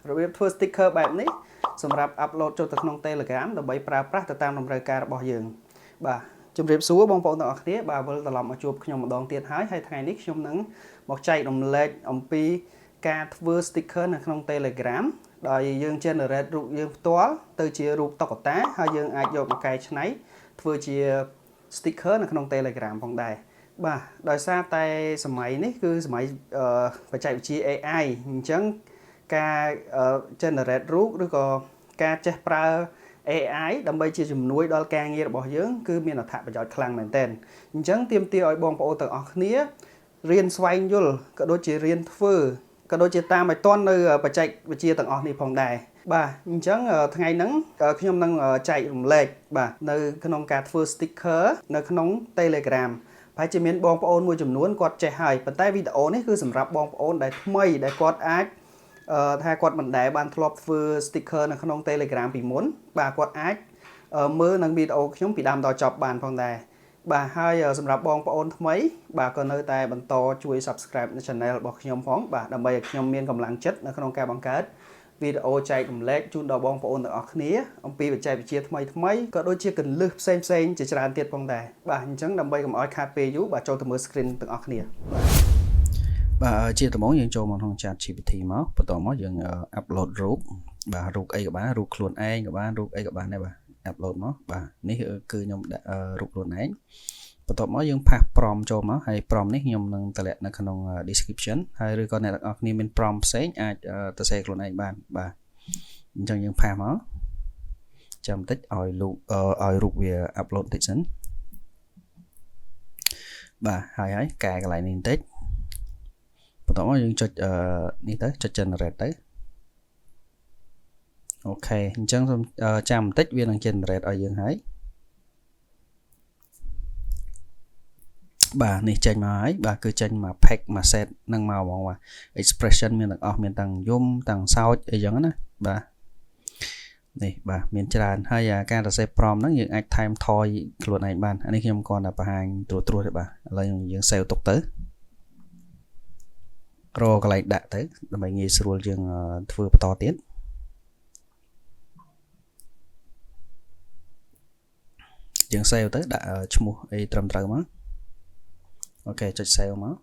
របៀបធ្វើ sticker បែបនេះសម្រាប់ upload ចូលទៅក្នុង Telegram ដើម្បីប្រើប្រាស់ទៅតាមតម្រូវការរបស់យើងបាទជម្រាបសួរបងប្អូនទាំងអស់គ្នាបាទវិលត្រឡប់មកជួបខ្ញុំម្ដងទៀតហើយហើយថ្ងៃនេះខ្ញុំនឹងមកចែករំលែកអំពីការធ្វើ sticker នៅក្នុង Telegram ដោយយើង generate រូបយើងផ្ទាល់ទៅជារូបតុក្កតាហើយយើងអាចយកមកកែច្នៃធ្វើជា sticker នៅក្នុង Telegram ផងដែរបាទដោយសារតែសម័យនេះគឺសម័យបច្ចេកវិទ្យា AI អញ្ចឹងការ generate រូបឬក៏ការចេះប្រើ AI ដើម្បីជាជំនួយដល់ការងាររបស់យើងគឺមានអត្ថប្រយោជន៍ខ្លាំងមែនទែនអញ្ចឹងទាមទារឲ្យបងប្អូនទាំងអស់គ្នារៀនស្វែងយល់ក៏ដូចជារៀនធ្វើក៏ដូចជាតាមឲ្យទាន់នៅបច្ចេកវិទ្យាទាំងអស់នេះផងដែរបាទអញ្ចឹងថ្ងៃហ្នឹងខ្ញុំនឹងចែករំលែកបាទនៅក្នុងការធ្វើ sticker នៅក្នុង Telegram ប្រហែលជាមានបងប្អូនមួយចំនួនគាត់ចេះហើយប៉ុន្តែវីដេអូនេះគឺសម្រាប់បងប្អូនដែលថ្មីដែលគាត់អាចថាគាត់មិនដែលបានធ្លាប់ធ្វើ sticker នៅក្នុង Telegram ពីមុនបាទគាត់អាចមើលនឹងវីដេអូខ្ញុំពីដើមដល់ចប់បានផងដែរបាទហើយសម្រាប់បងប្អូនថ្មីបាទក៏នៅតែបន្តជួយ Subscribe នៅ Channel របស់ខ្ញុំផងបាទដើម្បីឲ្យខ្ញុំមានកម្លាំងចិត្តនៅក្នុងការបង្កើតវីដេអូចែករំលែកជូនដល់បងប្អូនទាំងអស់គ្នាអំពីបច្ចេកវិទ្យាថ្មីថ្មីក៏ដូចជាគន្លឹះផ្សេងផ្សេងជាច្រើនទៀតផងដែរបាទអញ្ចឹងដើម្បីកុំឲ្យខាតពេលយូរបាទចូលទៅមើល screen ទាំងអស់គ្នាបាទ បាទជាដំបូងយើងចូលមកក្នុង Chat GPT មកបន្ទាប់មកយើង upload រូបបាទរូបអីក៏បានរូបខ្លួនឯងក៏បានរូបអីក៏បានដែរបាទ upload មកបាទនេះគឺខ្ញុំដាក់រូបខ្លួនឯងបន្ទាប់មកយើង paste prompt ចូលមកហើយ prompt នេះខ្ញុំនឹងតម្លាក់នៅក្នុង description ហើយឬក៏អ្នកទាំងអស់គ្នាមាន prompt ផ្សេងអាចទៅសេខ្លួនឯងបានបាទអញ្ចឹងយើង paste មកចាំបន្តិចឲ្យរូបឲ្យរូបវា upload បន្តិចសិនបាទហើយហើយកែកន្លែងនេះបន្តិចបន្ទាប់មកយើងចុចនេះទៅចុច generate ទៅOK អញ្ចឹងសូមចាំបន្តិចវានឹង generate ឲ្យយើងហើយបាទនេះចេញមកហើយបាទគឺចេញមក pack មួយ set នឹងមកហ្មងបាទ expression មានទាំងអស់មានទាំងយំទាំងសោចអីចឹងណាបាទនេះបាទមានច្រើនហើយការសរសេរ prompt ហ្នឹងយើងអាចថែមថយខ្លួនឯងបានអានេះខ្ញុំគ្រាន់តែបង្ហាញត្រួសត្រាសទេបាទឥឡូវយើង save ទុកទៅរកកន្លែងដាក់ទៅដើម្បីងាយស្រួលយើងធ្វើបន្តទៀតយើង save ទៅដាក់ឈ្មោះអីត្រឹមត្រូវមក OK ចុច save មក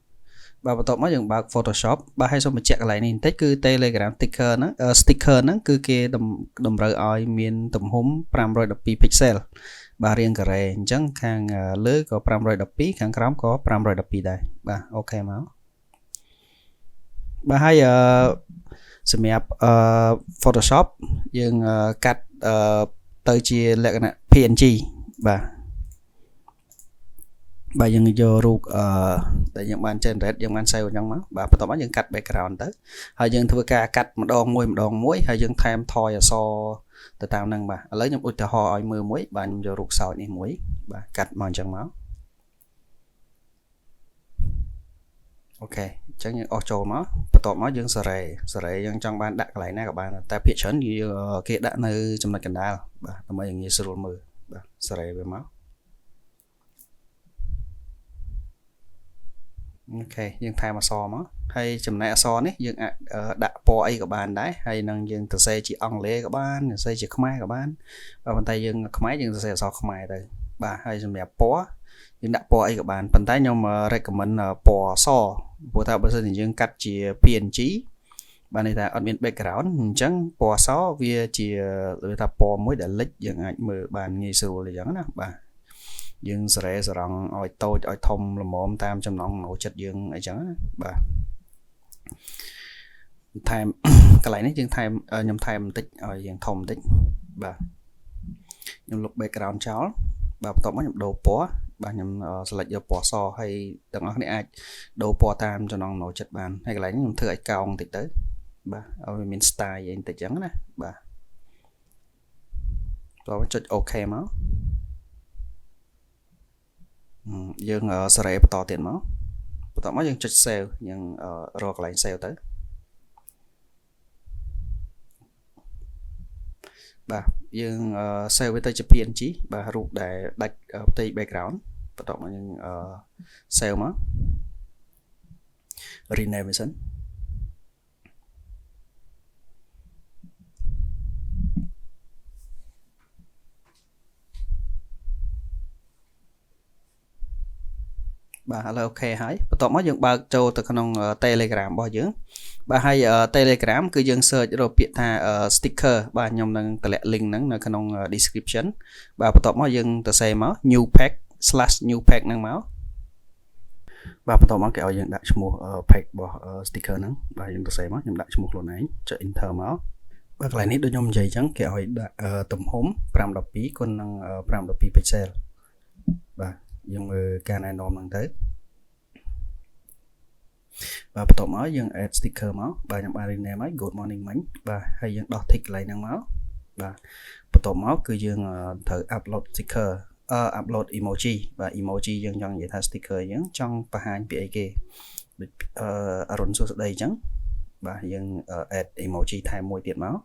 បាទបន្ទាប់មកយើងបើក Photoshop បាទហើយសូមបញ្ជាក់កន្លែងនេះបន្តិចគឺ Telegram sticker ហ្នឹង sticker ហ្នឹងគឺគេតម្រូវឲ្យមានទំហំ512 pixel បាទរាងការ៉េអញ្ចឹងខាងលើក៏512ខាងក្រោមក៏512ដែរបាទ OK មកបាទហើយអឺសម្រាប់អឺ Photoshop យើងកាត់អឺទៅជាលក្ខណៈ PNG បាទបាទយើងយករូបអឺដែលយើងបាន generate យើងបាន save អញ្ចឹងមកបាទបន្ទាប់មកយើងកាត់ background ទៅហើយយើងធ្វើការកាត់ម្ដងមួយម្ដងមួយហើយយើងថែមថយអក្សរទៅតាមហ្នឹងបាទឥឡូវខ្ញុំឧទាហរណ៍ឲ្យមើលមួយបាទខ្ញុំយករូបសោចនេះមួយបាទកាត់មកអញ្ចឹងមក OK អញ្ចឹងយើងអស់ចូលមកបន្ទាប់មកយើងសេរីសេរីយើងចង់បានដាក់កន្លែងណាក៏បានតែភាគច្រើនគេដាក់នៅចំណុចកណ្ដាលបាទដើម្បីឲ្យងាយស្រួលមើលបាទសេរីវាមក OK យើងថែមអក្សរមកហើយចំណែកអក្សរនេះយើងអាចដាក់ពណ៌អីក៏បានដែរហើយនឹងយើងសរសេរជាអង់គ្លេសក៏បានសរសេរជាខ្មែរក៏បានបាទប៉ុន្តែយើងខ្មែរយើងសរសេរអក្សរខ្មែរទៅបាទហើយសម្រាប់ពណ៌យើងដាក់ពណ៌អីក៏បានប៉ុន្តែខ្ញុំ recommend ពណ៌សព្រោះថាបើសិនជាយើងកាត់ជា PNG បានន័យថាអត់មាន background អញ្ចឹងពណ៌សវាជាវាថាពណ៌មួយដែលលិចយើងអាចមើលបានងាយស្រួលអញ្ចឹងណាបាទយើងសេរីសរងឲ្យតូចឲ្យធំល្មមតាមចំណង់ចំណូលចិត្តយើងអីចឹងណាបាទថែមកន្លែងនេះយើងថែមខ្ញុំថែមបន្តិចឲ្យយើងធំបន្តិចបាទខ្ញុំលុប background ចោលបាទបន្ទាប់មកខ្ញុំដូរពណ៌បាទខ្ញុំ select យកពណ៌សហើយទាំងអស់គ្នាអាចដូរពណ៌តាមចំណង់ចំណូលចិត្តបានហើយកន្លែងនេះខ្ញុំធ្វើឲ្យកោងបន្តិចទៅបាទឲ្យវាមាន style អីបន្តិចចឹងណាបាទបន្ទាប់មកចុច OK មកយើងសេរីបន្តទៀតមកបន្ទាប់មកយើងចុច save យើងរកកន្លែង save ទៅបាទយើង save វាទៅជា PNG បាទរូបដែលដាច់ផ្ទៃ background បន្ទាប់មកយើង save មក rename វាសិន បាទឥឡូវ OK ហើយបន្ទាប់មកយើងបើកចូលទៅក្នុង Telegram របស់យើងបាទហើយ Telegram គឺយើង search រកពាក្យថា sticker បាទខ្ញុំនឹងតម្លាក់ link ហ្នឹងនៅក្នុង description បាទបន្ទាប់មកយើងទៅសេមក new pack /new pack ហ្នឹងមកបាទបន្ទាប់មកគេឲ្យយើងដាក់ឈ្មោះ pack របស់ sticker ហ្នឹងបាទយើងទៅសេមកខ្ញុំដាក់ឈ្មោះខ្លួនឯងចុច enter មកបាទកន្លែងនេះដូចខ្ញុំនិយាយអញ្ចឹងគេឲ្យដាក់ទំហំ512គុណនឹង512 pixel បាទយើងមើលការណែនាំហ្នឹងទៅបាទបន្ទាប់មកយើង add sticker មកបាទខ្ញុំបាន rename ហើយ good morning មិញបាទហើយយើងដោះ tick កន្លែងហ្នឹងមកបាទបន្ទាប់មកគឺយើងត្រូវ upload sticker upload emoji បាទ emoji យើងចង់និយាយថា sticker យើងចង់បង្ហាញពីអីគេដូចអឺអរុនសួស្តីអញ្ចឹងបាទយើង add emoji ថែមមួយទៀតមក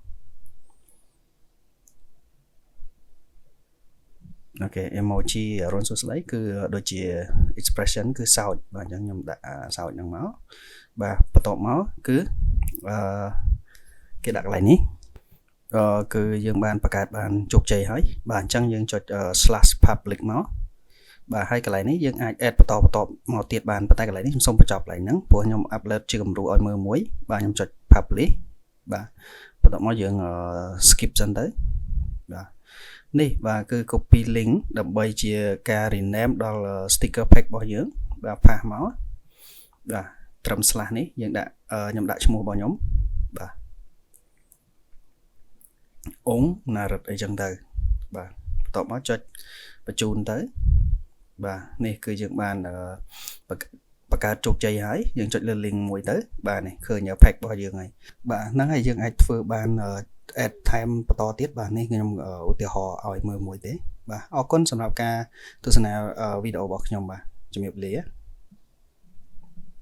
OK emoji អរុនសួស្តីគឺដូចជា expression គឺសោចបាទអញ្ចឹងខ្ញុំដាក់សោចហ្នឹងមកបាទបន្ទាប់មកគឺអឺគេដាក់កន្លែងនេះអឺគឺយើងបានបង្កើតបានជោគជ័យហើយបាទអញ្ចឹងយើងចុច /public មកបាទហើយកន្លែងនេះយើងអាច add បន្តបន្តមកទៀតបានប៉ុន្តែកន្លែងនេះខ្ញុំសូមបញ្ចប់កន្លែងហ្នឹងព្រោះខ្ញុំ upload ជាគំរូឲ្យមើលមួយបាទខ្ញុំចុច publish បាទបន្ទាប់មកយើង skip សិនទៅបាទនេះបាទគឺ copy link ដើម្បីជាការ rename ដល់ sticker pack របស់យើងបាទ paste មកបាទត្រឹម slash នេះយើងដាក់ខ្ញុំដាក់ឈ្មោះរបស់ខ្ញុំបាទអង្គណារិតអីចឹងទៅបាទបន្ទាប់មកចុចបញ្ជូនទៅបាទនេះគឺយើងបានបង្កើតជោគជ័យហើយយើងចុចលើ link មួយទៅបាទនេះឃើញ pack របស់យើងហើយបាទហ្នឹងហើយយើងអាចធ្វើបាន add ថែមបន្តទៀតបាទនេះខ្ញុំឧទាហរណ៍ឲ្យមើលមួយទេបាទអរគុណសម្រាប់ការទស្សនាវីដេអូរបស់ខ្ញុំបាទជំរាបលា។